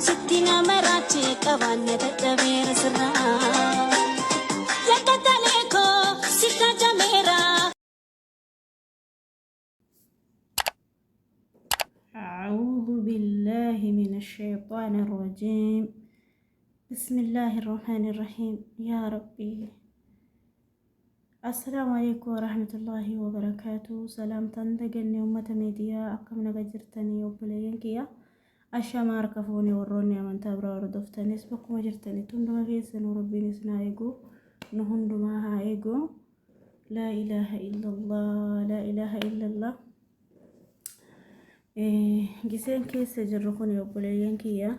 Sitti nama raachee qabaanne dadhabeera sirraa. Yakka koo sitta jameera. أعوذ بالله من الشيطان الرجيم. بسم الله الرحمن الرحيم. يا ربي، السلام عليكم ورحمة الله وبركاته. سلامتان دقني أمة ميديا، akkam naga jirtanii obboleeyyan kiyya? Ashamaa, harka fuunee. Warroonni amantaa biraa hordoftanis bakkuma jirtanitti hunduma keessanuu Rabbiin isin haa eegu, nu hundumaa haa eegu. لا إله إلا الله، لا إله إلا الله. Giseen keessa jirru kun, obboleeyyan kiyya,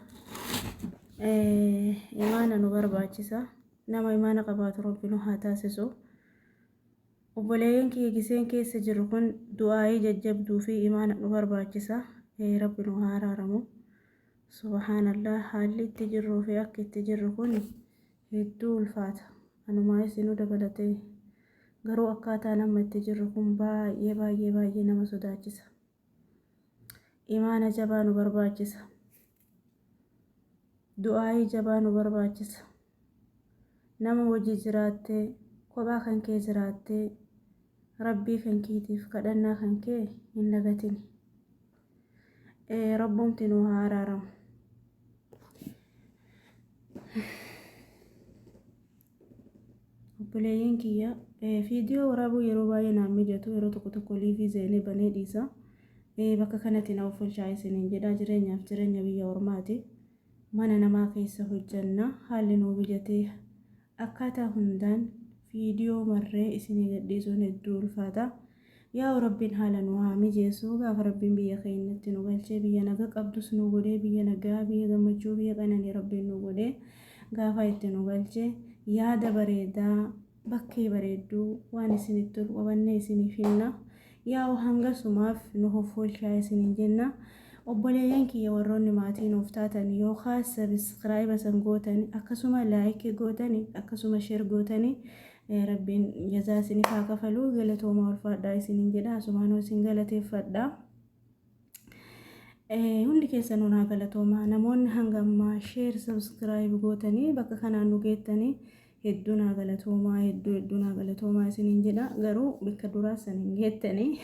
imaana nu barbaachisa. Nama imaana qabaatu Rabbi nu haa taasisu. Obboleeyyan kiyya, giseen keessa jirru kun du'aayii jajjabduu fi imaana nu barbaachisa. Rabbi nu haa araaramu. Subhaanallah, haalli itti jirruu fi akka itti jirru kun hedduu ulfaata. Anumaa isinuu dabalatee garuu akkaataa nama itti jirru kun baay'ee baay'ee baay'ee nama sodaachisa. Imaana jabaa nu barbaachisa. Du'aayii jabaa nu barbaachisa. Nama hojii jiraattee, kophaa kan kee jiraattee, Rabbii kan keetiif kadhannaa kan kee hin dagatini. Rabbumti nu haa araaramu. Obboleeyyan kiyya, viidiyoo waraabuu yeroo baay'ee naan mijatu. Yeroo tokko tokko live seenee banee dhiisa. Bakka kanatti na offolchaa isiniin jedha. Jireenyaaf jireenya biyya ormaati. Mana namaa keessa hojjanna. Haalli nuu mijatee akkaataa hundaan viidiyoo marree isinii gadhiisuun hedduu ulfaata. Yaa Rabbiin haala nu haa mijeessu. Gaafa Rabbiin biyya keenyatti nu galchee, biyya naga qabdus nu godhee, biyya nagaa, biyya gammachuu, biyya qananii Rabbiin nu godhee gaafa itti nu galchee, yaada bareedaa, bakkee bareedduu waan isinitti tolu qabannee isiniif hinna. Yaa'u hangasumaaf nu hoffolchaa isiniin jenna. Obboleeyyan kiyya, warroonni maatii nuuf taatan yookaan subscribe san gootan, akkasuma like gootan, akkasuma share gootanii, Rabbiin jazaa isiniif haa kafalu. Galatoomaa, ulfaadhaa isiniin jedha. Asumaanuu isin galateeffadha. Hundi keessanuu naa galatoomaa. Namoonni hanga ammaa share, subscribe gootanii bakka kanaan nu geettanii hedduu naa galatoomaa, hedduu hedduu naa galatoomaa isiniin jedha. Garuu bakka duraa san hin geettanii.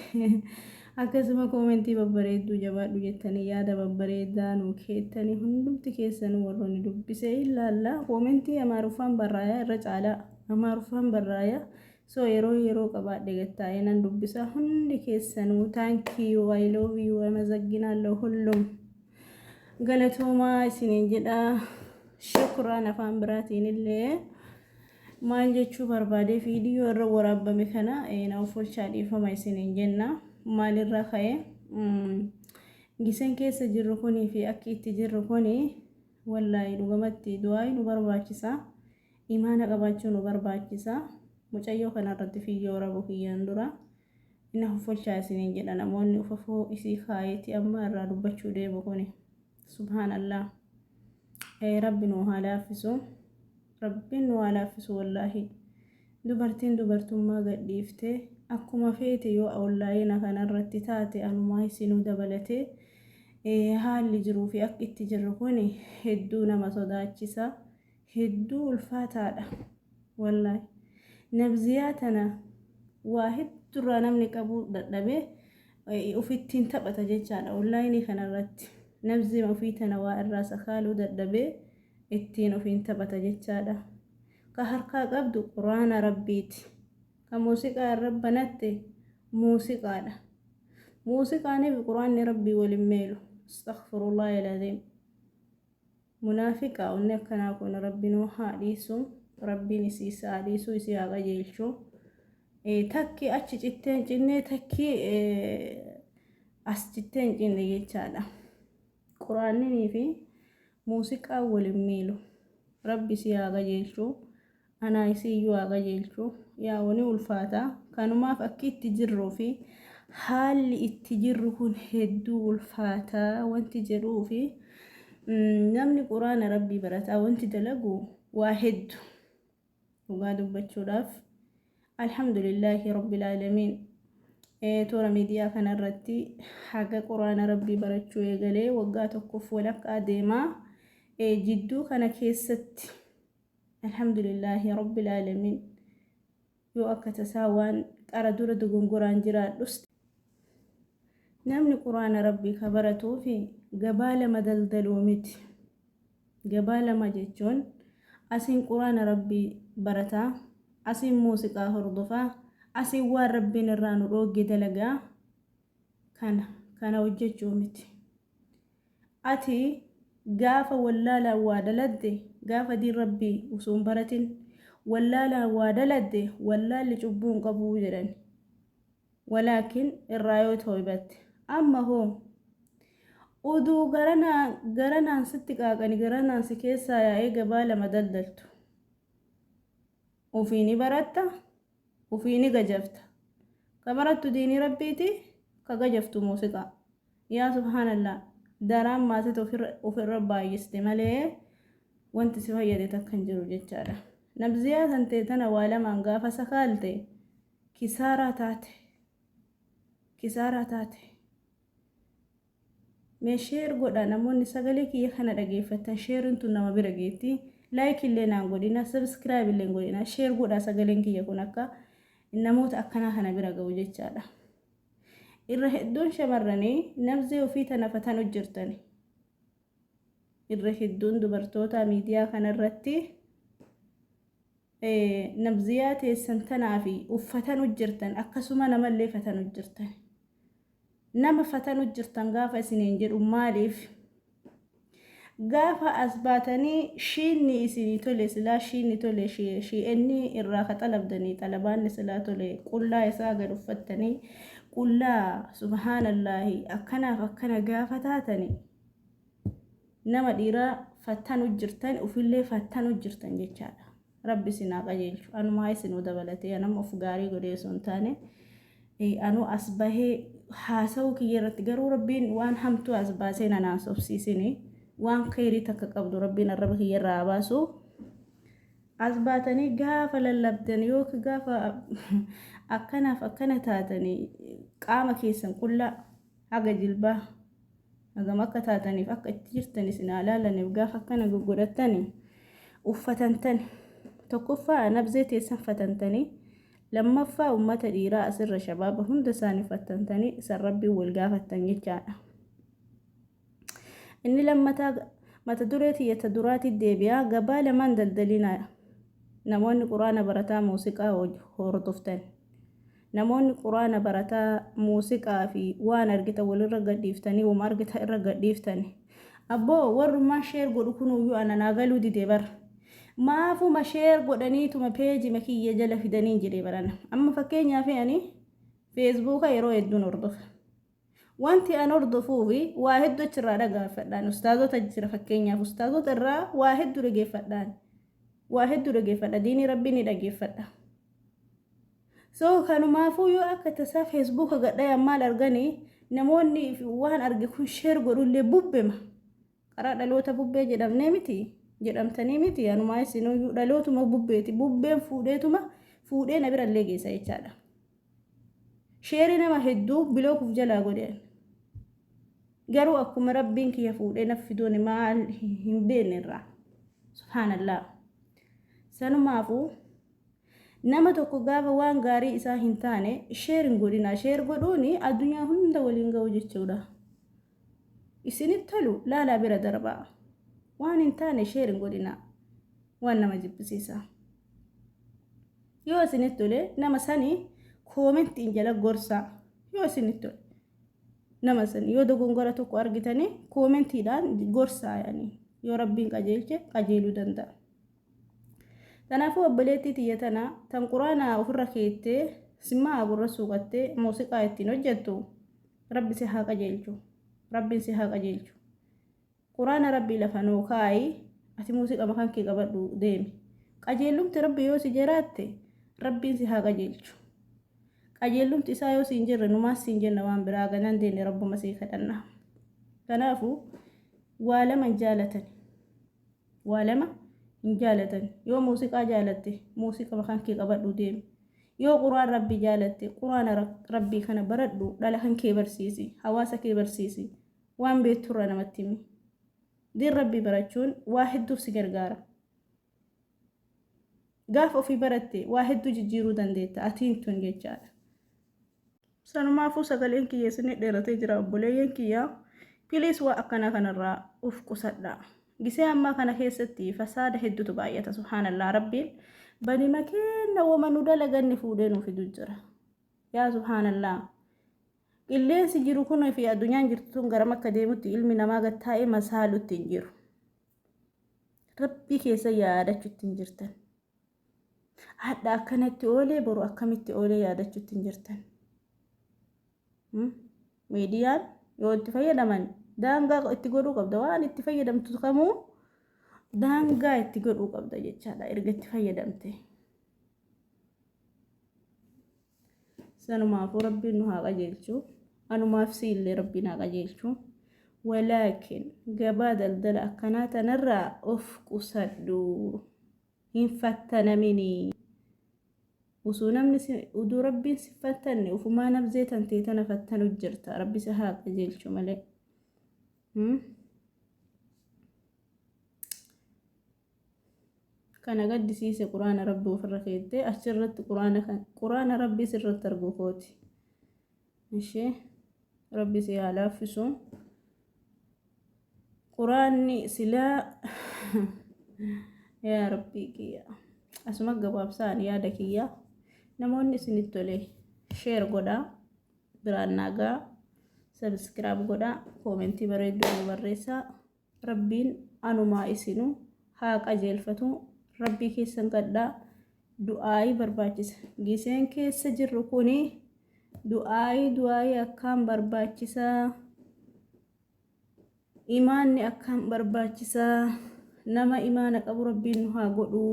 Akkasuma comment babbareedduu, jabaadhu jettanii yaada babbareedaa nu keettanii, hundumti keessanuu warroonni dubbisee ilaalla. Comment Amaaruffaan barraayaa, irra caalaa Amaaruffaan barraayaa. So yeroo yeroo qabaadhe gattaa'ee nan dubbisa. Hundi keessanuu thank you, I love you, አመሰግናለሁ. ሁሉም galatoomaa isiniin jedha. شكرا afaan biraatiin illee. Maal jechuu barbaade, viidiyoo irra waraabame kana na offolchaa, dhiifama isiniin jenna. Maalirra ka'e, giseen keessa jirru kunii fi akki itti jirru kuni, wallaahi dhugamatti du'aa nu barbaachisa. Imaana qabaachuu nu barbaachisa. Mucayyoo kanarratti fiiyyoo waraabuu kiyyaan dura na offolchaa isiniin jedha. Namoonni ufafoo isii kaayeeti amma irraa dubbachuu deemu kuni, subhaanallah, Rabbi nu haa laaffisu, Rabbiin nu haa laaffisu. Wallaahi dubartiin dubartummaa gadhiiftee akkuma feete yoo online kanarratti taate, anumaa isinuu dabalatee, haalli jiruu fi akka itti jirru kun hedduu nama sodaachisa, hedduu ulfaataadha. Wallaahi nabziyaa tana waa hedduurraa namni qabuu dadhabee ofittiin taphata jechaadha. Online kanarratti nabzii ofii tana waa irraa sakaaluu dadhabee ittiin ofiin taphata jechaadha. Ka harkaa qabdu Quraana Rabbiiti, ka muuziqaa irra banatte muuziqaadha. Muuziqaanii fi Quraanni Rabbii waliin meelu. أستغفر الله العظيم. Munaafiqa onni akkanaa kun Rabbi nuu haa dhiisu. Rabbiin isii haa dhiisu, isii haa qajeelchu. Takki achi citteen cinnee, takki as citteen cinne jechaadha. Quraanninii fi muuziqaan waliin miilu. Rabbi isii haa qajeelchu, anaa isiiyyuu haa qajeelchu. Yaa wani ulfaata. Kanumaaf akki itti jirruu fi haalli itti jirru kun hedduu ulfaataa wanti jedhuu fi namni Quraana Rabbii barataa wanti dalagu waa hedduu. Dhugaa dubbachuudhaaf, الحمد لله رب العالمين, toora miidiyaa kanarratti haga Quraana Rabbii barachuu eegalee waggaa tokkoof walakkaa deemaa. Jidduu kana keessatti alhamdulillaahi rabbil aalamiin, yoo akka tasaa waan qara dura dogongoraan jiraadhus, namni quraana rabbii ka baratuu fi gabaa lama daldaluu miti. Gabaa lama jechuun asiin quraana rabbii barataa, asiin muuziqaa hordofaa, asiin waan rabbiin irraa nu dhoogge dalagaa, kana hojjechuu miti. Ati gaafa wallaalaan waa daladde, gaafa diin rabbii osoo hin baratin wallaalaan waa daladde, wallaalli cubbuu hin qabuu jedhan. Walaakin irraa yoo tooybatte. Amma hoo uduu garanaan sitti qaaqani, garanaan si keessaa yaa'ee gabaa lama daldaltu. Ufii ni baratta, ufii ni gajafta. Ka barattu diinii rabbiiti, ka gajaftu muuziqaa. Yaa subhaanallah, daraan maasita ofirra baay'iste malee wanti si fayyade takka hin jiru jechaadha. Nabziyaa tan ta'e tana waa lamaan gaafa sakaalte kisaaraa taate. Kisaaraa taate. Mee share godha, namoonni sagalee kiyya kana dhageeffattan, shareiin tun nama bira geetti. Like illee naan godhina, subscribe illee godhina, share godha, sagaleen kiyya kun akka namoota akkanaa kana bira ga'u jechaadha. Irra hedduun shamarranii nabzee ofii tana fatan hojjertani. Irra hedduun dubartoota miidiyaa kanarratti nabziyaa teessan tanaa fi uffatan hojjertan, akkasuma namallee fatan hojjertan. Nama fatan hojjertan gaafa isiniin jedhu maaliif? Gaafa as baatanii shiinni isinii tole, silaa shiinni tole, shi'enni irraa ka xalabdanii xalabaanni silaa tole, qullaa isaa gad uffattanii qullaa subhaanallaahi akkanaaf akkana gaafa taatanii nama dhiiraa fattan hojjertan, ofillee fattan hojjertan jechaadha. Rabbi isin haa qajeelchu. Anumaa isinuu dabalatee anama of gaarii godhee osoo hin taane, anuu as bahee haasa'uu kiyya irratti garuu rabbiin waan hamtuu as baasee na naasofsiisini, waan kheyrii takka qabdu rabbiin arraba kiyya irraa haa baasu. As baatanii gaafa lallabdan yookiin gaafa akkanaaf akkana taatanii qaama keessan qullaa haga jilbaa hagam akka taataniif akka itti jirtan isin haa laalaniif gaafa akkana goggodhattanii uffatantani, tokkoffaa nabzee teessan fatantanii, lammaffaa ummata dhiiraa asirra shabaaba hunda isaanii fattantanii isan rabbiin wal gaafattan jechaadha. Inni lammataa mata duree tiyyata duraatti deebi'a. Gabaa lamaan daldalinaa, namoonni quraana barataa muuziqaa hordoftan. Namoonni quraana barataa muuziqaa fi waan argitan walirra gadhiiftanii, wama argitan irra gadhiiftanii. Abboo, warrummaan share godhu kunuyyuu ana naa galuu didee bara. Maafuma share godhaniituma peejima kiyya jala fidaniin jedhee barana. Amma fakkeenyaaf ani feesbuuka yeroo hedduun hordofa. Wanti an hordofuufi waa hedduu achirraa dhagaafadhaan, ustaazota jira, fakkeenyaaf ustaazota irraa waa hedduu dhageeffadhaan. Waa hedduu dhageeffadha, diinii rabbii ni dhageeffadha. So kanumaafuu yoo akka tasaa feesbuuka gadhayan maal arganii, namoonni waan arge kun share godhullee bubbema. Karaa dhaloota bubbee jedhamnee miti, jedhamtanii miti, anumaa isinuyyuu dhalootuma bubbeeti, bubbeen fuudheetuma fuudhee na birallee geessa jechaadha. Share nama hedduu blockuuf jalaa godhe. Garuu akkuma rabbiin kiyya fuudhee na fiduun maal hin beekne irraa. Subhaanallah. Sanumaafuu nama tokko gaafa waan gaarii isaa hin taane share hin godhina. Share godhuun addunyaa hunda waliin ga'u jechuudha. Isinitti tolu laalaa bira darbaa. Waan hin taane share hin godhina. Waan nama jibbisiisa. Yoo isinitti tole nama sani commentiin jala gorsaa. Yoo isinitti tole nama sani yoo dogongora tokko argitanii commentiidhaan gorsaa yaani, yoo rabbiin qajeelche qajeeluu danda'a. Kanaafuu obboleettii tiyya tana tan quraana ofirra keettee simmaa gurra suuqattee muuziqaa ittiin hojjettu, rabbi si haa qajeelchu. Rabbiin si haa qajeelchu. Quraana rabbii lafa nuu kaayi, ati muuziqaa makan kee qabadhu deemi. Qajeellumti rabbi yoo si jiraatte rabbiin si haa qajeelchu. Qajeellumti isaa yoo si hin jirre numaas siin jenna, waan biraa ganan deenne rabbuma sii kadhanna. Kanaafuu waa lama hin jaalatani. Waa lama hin jaalatan. Yoo muuziqaa jaalatte muuziqaa makan kee qabadhu deemi. Yoo quraan rabbii jaalatte quraana rabbii kana baradhu, dhala kan kee barsiisi, hawaasa kee barsiisi, waan beekturraa namatti himi. Diin Rabbii barachuun waa hedduuf si gargaara. Gaafa ofii baratte waa hedduu jijjiiruu dandeetta atiin tun jechaadha. Sanumaafuu sagaleen kiyya isinii dheeratee jira obboleeyyan kiyya. Please waa akkanaa kanarraa uf qusadhaa. Gisee ammaa kana keessatti fasaada hedduutu baay'ata subhaanallah Rabbiin banima keenna woma nu dalaganne fuudhee nu fidu jira. Yaa subhaanallah. Qilleensi jiru kun fi addunyaan jirtu tun garam akka deemutti ilmi namaa gad taa'ee masaalutti hin jiru. Rabbii keessa yaadachutti hin jirtan. Hadha akkanatti oolee boru akkamitti oolee yaadachutti hin jirtan. Miidiyaan yoo itti fayyadaman daangaa itti godhuu qabda. Waan itti fayyadamtu kamuu daangaa itti godhuu qabda jechaadha erga itti fayyadamte. Sanumaafuu Rabbiin nu haa qajeelchu. Anumaaf si illee Rabbiin haa qajeelchu. Walaakin gabaa daldala akkanaa tanarraa of qusadhu. Hin fattanaminii. Usuu namni si uduu Rabbiin si fattanne ufumaa nabzee tantee tana fattanu jirta. Rabbi si haa qajeelchu malee. Hmm? Kana gaddisiise quraana Rabbi ofirra keettee achirratti quraana kan quraana Rabbii sirratti arguu kooti. Ishee Rabbi si haa laaffisu. Quraanni silaa yaa Rabbii kiyya. Asuma gabaabsaan yaada kiyya. Namoonni isinitti tole share godhaa biraan naagaa subscribe godhaa koomentii bareedduu nu barreessaa. Rabbiin anumaa isinu haa qajeelfatu Rabbii keessan kadhaa du'aayii barbaachisa giseen keessa jirru kuni du'aayii du'aayii akkaan barbaachisaa imaanni akkaan barbaachisaa nama imaana qabu Rabbiin nu haa godhu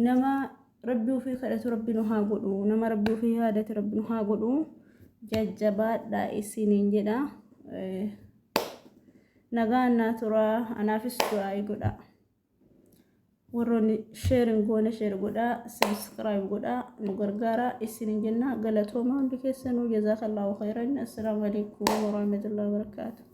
nama Rabbii ofii kadhatu Rabbi nu haa godhu nama Rabbii ofii yaadate Rabbi nu haa godhu jajjabaadhaa isiniin jedha nagaan naa turaa anaafis du'aa'ii godhaa warroonni sheer hin goone sheer godhaa subscribe godhaa nu gargaaraa isiniin jenna galatooma hundi keessanuu jazaakallaahu khayran assalaamu alaikum warahmatullahi wabarakaatuh.